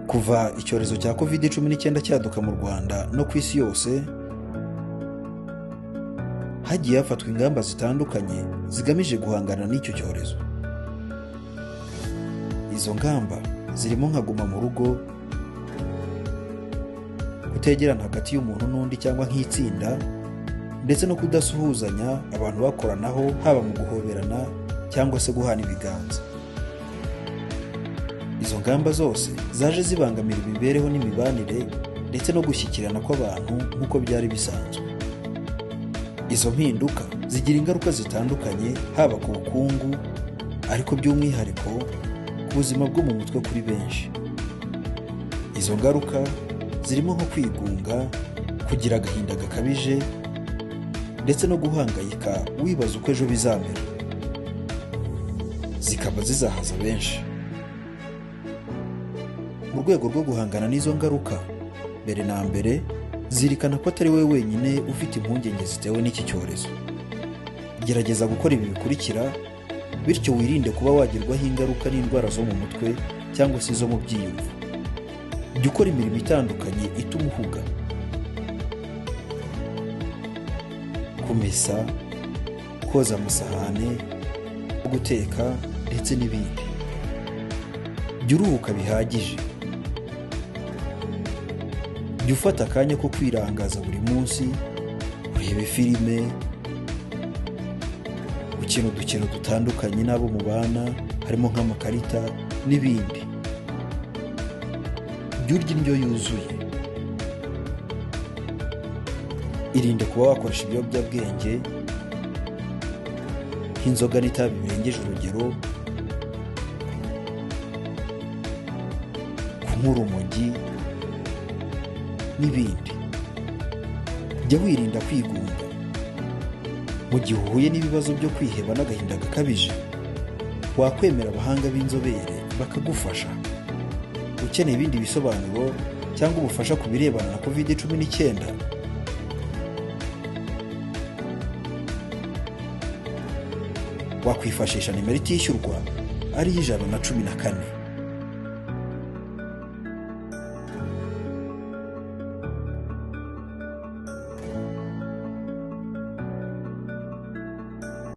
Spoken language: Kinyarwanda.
Kuva icyorezo cya COVID-19 cyaduka mu Rwanda no ku isi yose, hagiye hafatwa ingamba zitandukanye zigamije guhangana n'icyo cyorezo. Izo ngamba zirimo nka guma mu rugo, kutegerana hagati y'umuntu n'undi cyangwa nk'itsinda, ndetse no kudasuhuzanya abantu bakoranaho, haba mu guhoberana cyangwa se guhana ibiganza. Izo ngamba zose zaje zibangamira imibereho n'imibanire ndetse no gushyikirana kw'abantu nk'uko byari bisanzwe. Izo mpinduka zigira ingaruka zitandukanye, haba ku bukungu, ariko by'umwihariko ku buzima bwo mu mutwe kuri benshi. Izo ngaruka zirimo nko kwigunga, kugira agahinda gakabije, ndetse no guhangayika wibaza uko ejo bizamera, zikaba zizahaza benshi. Mu rwego rwo guhangana n'izo ngaruka, mbere na mbere zirikana ko atari wowe wenyine ufite impungenge zitewe n'iki cyorezo. Gerageza gukora ibi bikurikira, bityo wirinde kuba wagerwaho ingaruka n'indwara zo mu mutwe cyangwa se izo mu byiyumvo. Jya ukora imirimo itandukanye ituma uhuga: kumesa, koza amasahane, guteka ndetse n'ibindi. Jya uruhuka bihagije. Jya ufata akanya ko kwirangaza buri munsi, urebe filime, ukina udukino dutandukanye n'abo mubana, harimo nk'amakarita n'ibindi. Jya urya indyo yuzuye. Irinde kuba wakoresha ibiyobyabwenge nk'inzoga n'itabi birengeje urugero, kunywa urumogi n'ibindi. Jya wirinda kwigunga. Mu gihe uhuye n'ibibazo byo kwiheba n'agahinda gakabije, wakwemera abahanga b'inzobere bakagufasha. Ukeneye ibindi bisobanuro cyangwa ubufasha ku birebana na COVID-19, wakwifashisha nimero itishyurwa ariyo 114.